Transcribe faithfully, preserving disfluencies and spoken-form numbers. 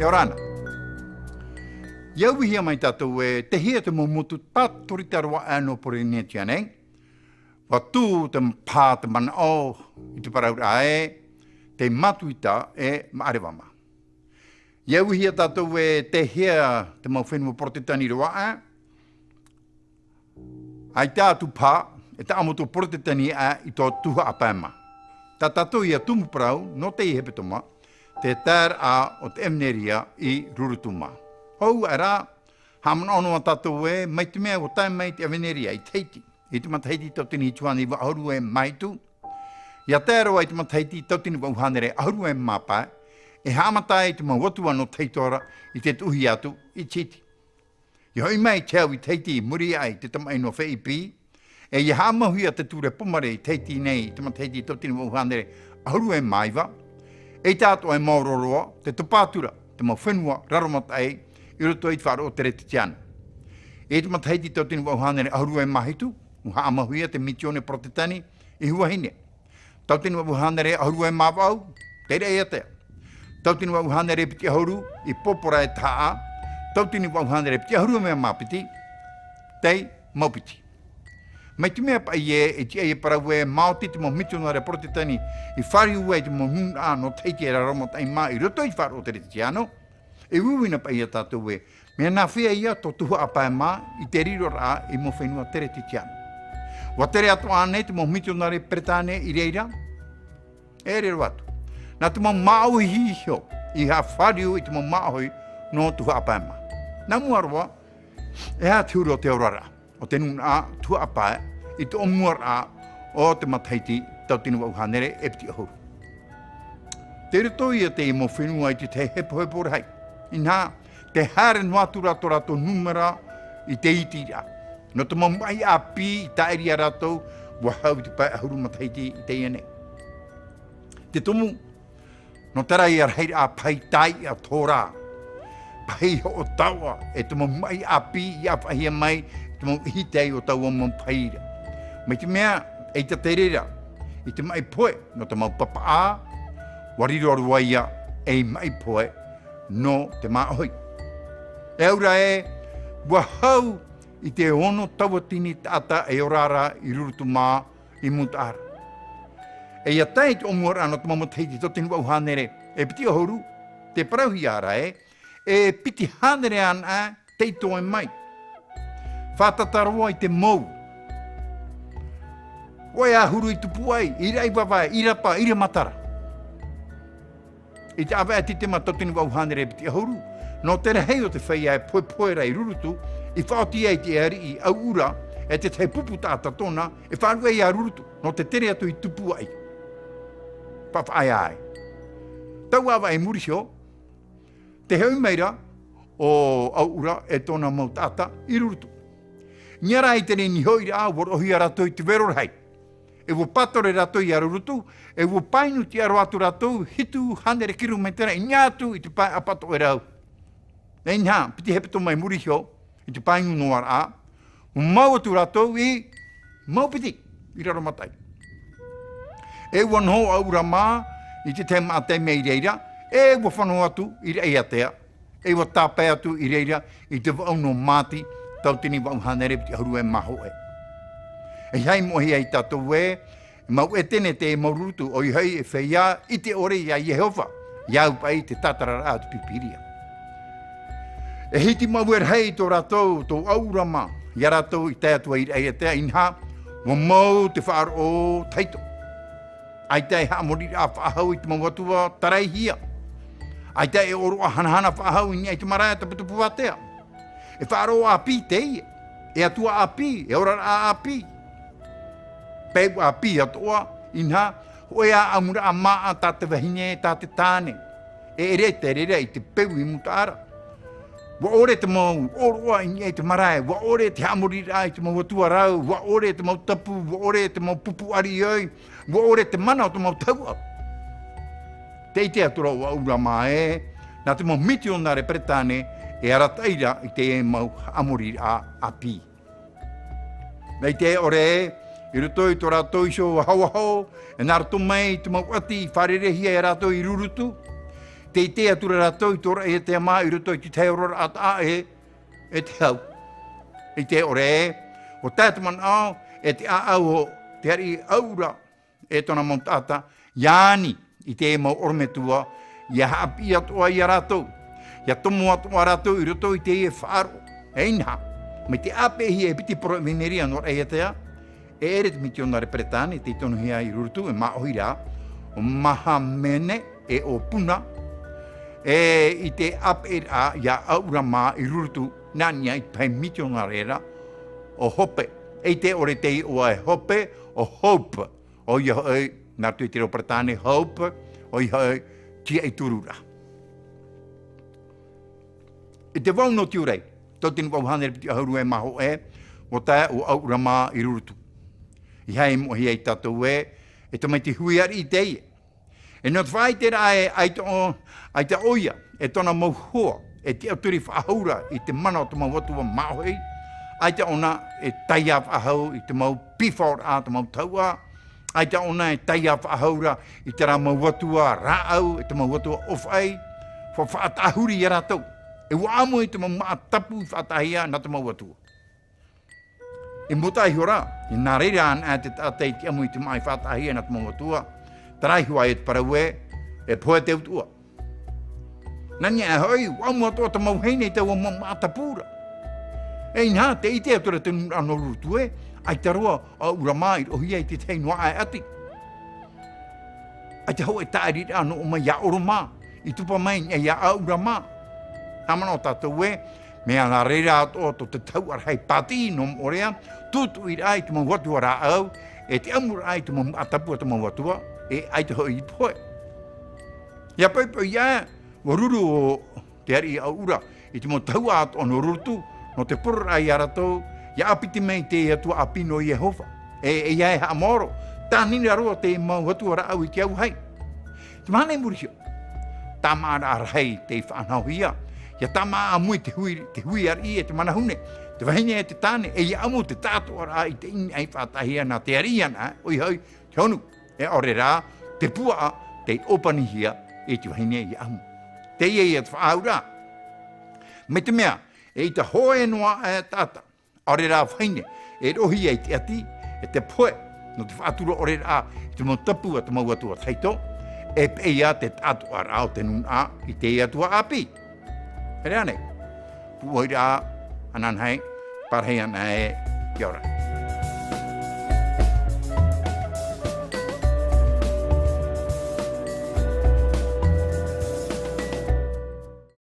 Ora na. ʻIa uihia mai tātou ē, tei hea te mau motu pātorita roa aʻe nō Pōrīnetia nei. ʻUa tū te pā te manaʻo i te parauraʻa ē, tei Matuita e Maʻareva mā. ʻIa uihia tātou ē, tei hea te mau fenua Porotetani roa aʻe, ʻaita atu pā, e taʻamotu Porotetani aʻe i tō Tuhaʻa Pae mā. Tā tātou ʻia tumu parau, nō teie hepetoma, te taeraʻa o te ʻEvaneria i Rurutu mā. Hou aʻe rā, haʻamanaʻo noa tātou ē, mai te mea ʻua tae mai te ʻEvaneria i Tahiti, i te matahiti tauatini hitu ʻahuru e mā hitu, ʻia tae roa i te matahiti tauatini vaʻu hānere ʻahuru e mā pae, e haʻamata ai te mau atua nō Tahiti ra i te tuʻuhia atu i Tahiti. ʻIa hoʻi mai te au i Tahiti i muri aʻe i te tamaʻi nō Feiʻipi, e ʻia haʻamauhia te ture Pomare i Tahiti nei i te matahiti tauatini vaʻu hānere ʻahuru e mā iva, eʻita atoʻa e maoro roa, te topa atu ra, te mau fenua Raromataʻi i roto i te faʻaroʻo Teretetiano. I te matahiti tauatini vaʻu hānere ʻahuru e mā hitu, ʻua haʻamauhia te mitione Porotetani i Huahine. Tauatini vaʻu hānere ʻahuru e mā vaʻu, tei Raʻiātea. Tauatini vaʻu hānere piti ʻahuru i Pōpōrae Tahaʻa. Tauatini vaʻu hānere piti ʻahuru e mā piti, tei Maupiti. Mai te mea paʻi ē, e tiʻa ia parau ē, maoti te mau mitionare Porotetani i fāriu ai te mau nūnaʻa nō Tahiti e Raromataʻi mā i roto i te faʻaroʻo Teretetiano, e uiui na paʻi ia tātou ē, mea nāfea ia tō Tuhaʻa Pae mā i te riroraʻa i mau fenua Teretetiano. ʻUa tere atoʻa ānei te mau mitionare Peretāne i reira? E riro atu. Nā te mau māʻohi iho i haʻafāriu i te mau māʻohi nō Tuhaʻa Pae mā. Nā mua roa, e aha te huru o te oraraʻa o te nūnaʻa Tuhaʻa Pae i te ʻōmuaraʻa o te matahiti tauatini vaʻu hānere e piti ʻahuru. Tei roto ia teie mau fenua i te tahi hepohepo rahi. Inaha, tē haere noa atu ra tō rātou nūmera i te itiraʻa. Nō te mau maʻi ʻāpī i tāʻiri ia rātou, ʻua hau i te pae ʻahuru matahiti i teie nei. Te tumu, nō terā ia rahiraʻa pahī tāiʻa tōrā, pahī hoʻo taoʻa, e te mau maʻi ʻāpī i ʻāfaʻihia mai, te mau ʻihitai o taua mau pahī ra. Mai te mea, eʻita te reira i te maʻi pohe nō te mau papaʻā, ʻua riro roa ia ei maʻi pohe nō te māʻohi. E au ra ē, ʻua hau i te ono tauatini taʻata e ora ra i Rurutu mā, i Mutaʻa ra. E ʻia tae i te ʻōmuaraʻa nō te mau matahiti tauatini vaʻu hānere e piti ʻahuru, tē parauhia ra ē, e piti hānere anaʻe tei toe mai. Fātata roa i te mou. ʻOia ʻahuru i Tupuaʻi, i Raʻivavae, i Rapa, i Ramatara. I te ʻāvaʻe Titema tauatini vaʻu hānere piti ʻahuru, nō te rahi o te feiā e pohepohe ra i Rurutu, i faʻaoti ai te ariʻi ʻAuʻura, e te tahi pupu taʻata tōna, e faʻaruʻe ia Rurutu, nō te tere atu i Tupuaʻi. Faʻafaʻaea ai. Taua ʻāvaʻe i muri iho, tē hoʻi mai ra ʻo ʻAuʻura e tōna mau taʻata i Rurutu. Niʻa rā i teie nei hoʻiraʻa, ʻua roʻohia rātou i te vero rahi. E ʻua pātore rātou ia Rurutu, e ʻua painu tiʻa roa atu rātou, hitu hānere kirometera i niʻa atu i te pae ʻapatoʻerau. E inaha, piti hepetoma i muri iho, i te painu noa ra, ʻua mau atu rātou i Maupiti, i Raromataʻi. E ʻua noho ʻAuʻura mā i te tahi maʻa taime i reira, e ʻua fano atu i Raʻiātea. E ʻua tāpae atu i reira i te vaʻu nō Māti, tauatini vaʻu hānere piti ʻahuru e mā hōʻē. E ʻeiaha e moʻehia ia tātou ē, mau ʻētene te mau Rurutu, ʻoia hoʻi e feiā ʻite ʻore ia Iehova, ia au paʻi te tātararaʻa o te Pīpīria. E hiti mau e rahi tō rātou, tō ʻAuʻura mā, ia rātou i tae atu ai i Raʻiātea, inaha, ʻua mau te faʻaroʻo tahito. ʻAita e haʻamoriraʻa faʻahou i te mau atua taraihia. ʻAita e ʻōroʻa hanahana faʻahou i niʻa i te marae tuputupu ātea. E faʻaroʻo ʻāpī teie. E atua ʻāpī, e oraraʻa ʻāpī. Peu ʻāpī atoʻa, inaha, hōʻē ā ʻamuraʻa māʻa tā te vahine, tā te tāne. E ʻere te reira i te peu i Mutaʻa ra. ʻUa ʻore te mau ʻōroʻa i niʻa i te marae, ʻua ʻore te haʻamoriraʻa i te mau atua rau, ʻua ʻore te mau tapu, ʻua ʻore te mau pupu ʻarioi, ʻua ʻore te mana o te mau tahuʻa. Tē ʻite atu ra ʻo ʻAuʻura mā ē, nā te mau mitionare Peretāne e arataʻi ra i te mau haʻamoriraʻa ʻāpī. Mai te ʻore, i roto i tō rātou iho ahoaho, e nā roto mai i te mau ʻati i fārereihia e rātou i Rurutu, Tē ʻite atu ra rātou i tō Raʻiātea mā i roto i te tahi oraraʻa taʻa ʻē, e te hau. ʻIte ʻore ē, ʻua tae te manaʻo, e te ʻāʻau o te ariʻi ʻAuʻura, e tōna mau taʻata, ʻia ani i te mau ʻorometua, ʻia haʻapiʻi atoʻa ia rātou, ʻia tomo atoʻa rātou i roto i teie faʻaroʻo. E inaha, mai te ʻāpeʻehia e piti poroʻi Veneria nō Raʻiātea, e ʻere te mitionare Peretāne tei tonohia i Rurutu, e māʻohi rā, ʻo Mahamene, e ʻo Puna, e i te ʻāpeʻeraʻa ia ʻAuʻura mā i Rurutu, nā niʻa i te pae mitionare ra, ʻo Hope. ʻEʻita ʻore te iʻoa e Hope, ʻo Hope. ʻOia hoʻi, nā roto i te reo Peretāne, Hope, ʻoia hoʻi, tiaʻi turu ra. I te vaʻu nō Tiurai, tauatini vaʻu hānere piti ʻahuru e mā hōʻē, ʻua tae ʻo ʻAuʻura mā i Rurutu. ʻEiaha e moʻehia ia tātou ē, e tamaiti hui ariʻi teie. E nō te faʻaʻiteraʻa ē, ʻaita ʻo, ʻaita ʻoia, e tōna mau hoa, e tiʻaturi faʻahou ra i te mana o te mau atua māʻohi, ʻaita ʻōna e taiā faʻahou i te mau pīhaʻiraʻa a te mau tahuʻa, ʻaita ʻōna e taiā faʻahou ra i terā mau atua rāʻau, e te mau atua ʻōfaʻi, fa-, faʻatāhuri ia rātou. E ʻua ʻamu i te mau māʻa tapu i faʻataʻahia nā te mau atua. I mua taʻa iho ra, nā reira anaʻe te taʻata i te ʻamu i te māʻa i faʻataʻahia nā te mau atua, terā iho ā te parau ē, e pohe te utuʻa. Nā niʻa hoʻi, ʻua ʻamu atoʻa te mau vahine i taua mau māʻa tapu ra. E inaha, tē ʻite atu ra te nūnaʻa nō Rurutu ē, ʻaita roa ʻo ʻAuʻura mā i roʻohia i te tahi noa aʻe ʻati. ʻAita hōʻē tāʻiriraʻa nō ʻō mai ia ʻOro mā, i tupa mai i niʻa ia ʻAuʻura mā. Haʻamanaʻo tātou ē, mea nā reira atoʻa tō te tahuʻa rahi pātiʻi nō Moʻorea, tūtuʻiraʻa i te mau atua rāʻau, e te ʻamuraʻa i te mau māʻa tapu a te mau atua, e ʻaita hoʻi i pohe. ʻIa poʻipoʻi ā, ʻua ruru ʻo te ariʻi ʻAuʻura i te mau tahuʻa atoʻa nō Rurutu, nō te pororaʻa ia rātou, ʻia ʻāpiti mai i te atua ʻāpī nō Iehova. E, e ʻeiaha e haʻamaoro, tānira roa te mau atua rāʻau i te auahi. Te mahana i muri iho, tāmāʻaraʻa rahi tei faʻanahohia, ʻia tāmāʻa ʻāmui te hui, te hui ariʻi e te manahune, te vahine e te tāne, e ʻia ʻamu te taʻatoʻaraʻa i te ʻininaʻi faʻataʻahia nā te ariʻi anaʻe, ʻoia hoʻi, te honu, e ʻaore rā, te puaʻa, tei ʻōpanihia e te vahine ʻia ʻamu. Teie ia te faʻaauraʻa. Mai te mea, eʻita hōʻē noa aʻe taʻata, ʻaore rā vahine, e roʻohia i te ʻati, e te pohe, nō te faʻatura ʻore rā, i te mau tapu a te mau atua tahito, e peʻe ia te taʻatoʻaraʻa o te nūnaʻa i te atua ʻāpī. E rā nei, pūʻohiraʻa, ananahi, pārahi ana e, kia ora.